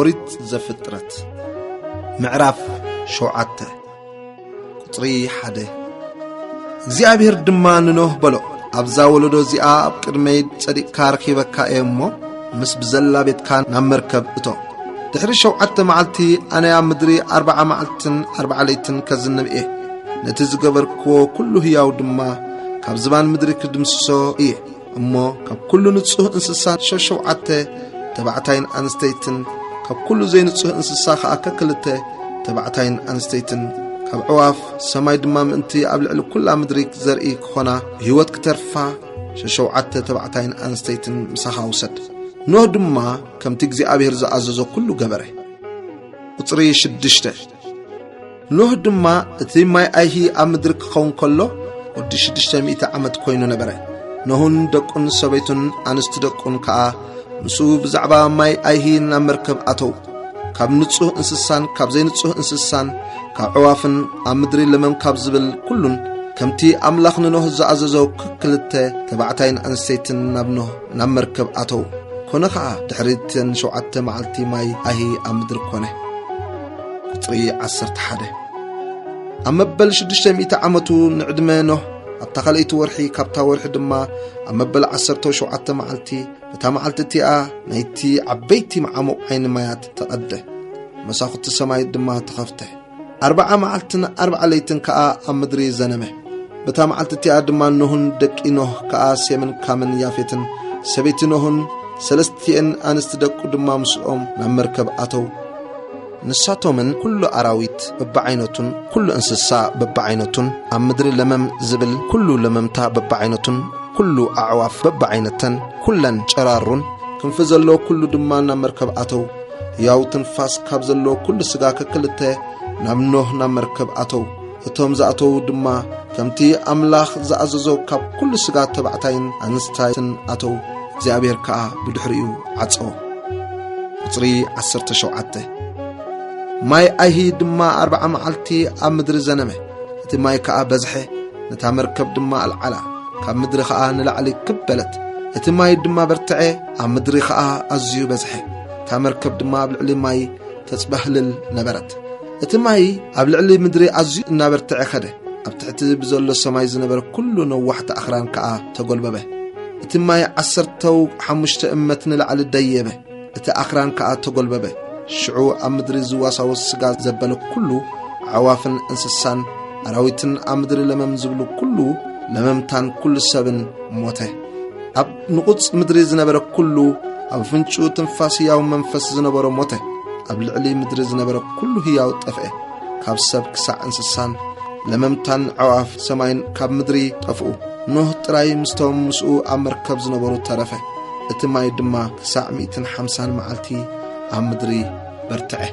ኦሪት ዘፍጥረት ምዕራፍ ሸውዓተ ቁጽሪ ሓደ። እግዚኣብሔር ድማ ንኖህ በሎ፣ ኣብዛ ወለዶ እዚኣ ኣብ ቅድመይ ጸዲቕካ ረኺበካ እየ እሞ፣ ምስ ብዘላ ቤትካ ናብ መርከብ እቶ። ድሕሪ ሸውዓተ መዓልቲ ኣነ ኣብ ምድሪ ኣርብዓ መዓልትን ኣርብዓ ለይትን ከዝንብ እየ። ነቲ ዝገበርክዎ ኩሉ ህያው ድማ ካብ ዝባን ምድሪ ክድምስሶ እየ። እሞ ካብ ኩሉ ንጹህ እንስሳ ሸሸውዓተ ተባዕታይን ኣንስተይትን፣ ካብ ኩሉ ዘይንጹህ እንስሳ ኸኣ ከክልተ ተባዕታይን ኣንስተይትን፣ ካብ ዕዋፍ ሰማይ ድማ ምእንቲ ኣብ ልዕሊ ኩላ ምድሪ ዘርኢ ክኾና ብህይወት ክተርፋ ሸሸውዓተ ተባዕታይን ኣንስተይትን ምሳኻ ውሰድ። ኖህ ድማ ከምቲ እግዚኣብሔር ዝኣዘዞ ኩሉ ገበረ። ቁጽሪ ሽዱሽተ። ኖህ ድማ እቲ ማይ ኣይሂ ኣብ ምድሪ ክኸውን ከሎ ወዲ ሽዱሽተ ሚእቲ ዓመት ኮይኑ ነበረ። ኖህን ደቁን ሰበይቱን ኣንስቲ ደቁን ከኣ ምስኡ ብዛዕባ ማይ ኣይሂ ናብ መርከብ ኣተው። ካብ ንጹህ እንስሳን ካብ ዘይንጹህ እንስሳን ካብ ዕዋፍን ኣብ ምድሪ ለመም ካብ ዝብል ኩሉን ከምቲ ኣምላኽ ንኖህ ዝኣዘዞ ክልተ ተባዕታይን ኣንስተይትን ናብ ኖህ ናብ መርከብ ኣተው። ኮነ ኸኣ ድሕሪ እተን ሸውዓተ መዓልቲ ማይ ኣይሂ ኣብ ምድሪ ኮነ። ቁጽሪ ዓሰርተ ሓደ። ኣብ መበል ሽዱሽተ ሚእቲ ዓመቱ ንዕድመ ኖህ ኣብታ ካልኣይቲ ወርሒ ካብታ ወርሒ ድማ ኣብ መበል ዓሰርተ ሸውዓተ መዓልቲ በታ መዓልቲ እቲኣ ናይቲ ዓበይቲ መዓሙቕ ዓይኒ ማያት ተቐደ። መሳኹቲ ሰማይ ድማ ተኸፍተ። ኣርብዓ መዓልትን ኣርብዓ ለይትን ከኣ ኣብ ምድሪ ዘነመ። በታ መዓልቲ እቲኣ ድማ ኖህን ደቂ ኖህ ከኣ ሴምን ካምን ያፌትን ሰበይቲ ኖህን ሰለስቲኤን ኣንስቲ ደቁ ድማ ምስኦም ናብ መርከብ ኣተው። ንሳቶምን ኩሉ ኣራዊት በብዓይነቱን ኩሉ እንስሳ በብዓይነቱን ኣብ ምድሪ ለመም ዝብል ኩሉ ለመምታ በብዓይነቱን ኩሉ ኣዕዋፍ በብዓይነተን ኩለን ጨራሩን ክንፊ ዘለዎ ኩሉ ድማ ናብ መርከብ ኣተው። ህያው ትንፋስ ካብ ዘለዎ ኩሉ ስጋ ከክልተ ናብ ኖህ ናብ መርከብ ኣተው። እቶም ዝኣተዉ ድማ ከምቲ ኣምላኽ ዝኣዘዞ ካብ ኩሉ ስጋ ተባዕታይን ኣንስታይን ኣተዉ። እግዚኣብሔር ከኣ ብድሕሪኡ ዓጸዎ። ቁጽሪ ዓሰርተ ሸውዓተ። ማይ ኣይሂ ድማ ኣርብዓ መዓልቲ ኣብ ምድሪ ዘነመ። እቲ ማይ ከኣ በዝሐ፣ ነታ መርከብ ድማ ኣልዓላ፣ ካብ ምድሪ ኸኣ ንላዕሊ ክብ በለት። እቲ ማይ ድማ በርትዐ፣ ኣብ ምድሪ ኸኣ ኣዝዩ በዝሐ። እታ መርከብ ድማ ኣብ ልዕሊ ማይ ተጽበህልል ነበረት። እቲ ማይ ኣብ ልዕሊ ምድሪ ኣዝዩ እናበርትዐ ኸደ። ኣብ ትሕቲ ብዘሎ ሰማይ ዝነበረ ኩሉ ነዋሕቲ ኣኽራን ከኣ ተጎልበበ። እቲ ማይ ዓሰርተው ሓሙሽተ እመት ንላዕሊ ደየበ። እቲ ኣኽራን ከኣ ተጎልበበ። ሽዑ ኣብ ምድሪ ዝዋሳወስ ስጋ ዘበለ ኩሉ፣ ኣዕዋፍን እንስሳን፣ ኣራዊትን ኣብ ምድሪ ለመም ዝብሉ ኩሉ፣ ለመምታን ኩሉ ሰብን ሞተ። ኣብ ንቑጽ ምድሪ ዝነበረ ኩሉ፣ ኣብ ኣፍንጭኡ ትንፋስ ህያው መንፈስ ዝነበሮ ሞተ። ኣብ ልዕሊ ምድሪ ዝነበረ ኩሉ ህያው ጠፍአ። ካብ ሰብ ክሳዕ እንስሳን ለመምታን ኣዕዋፍ ሰማይን ካብ ምድሪ ጠፍኡ። ኖህ ጥራይ ምስቶም ምስኡ ኣብ መርከብ ዝነበሩ ተረፈ። እቲ ማይ ድማ ክሳዕ ሚእትን ሓምሳን መዓልቲ ኣብ ምድሪ በርትዐ።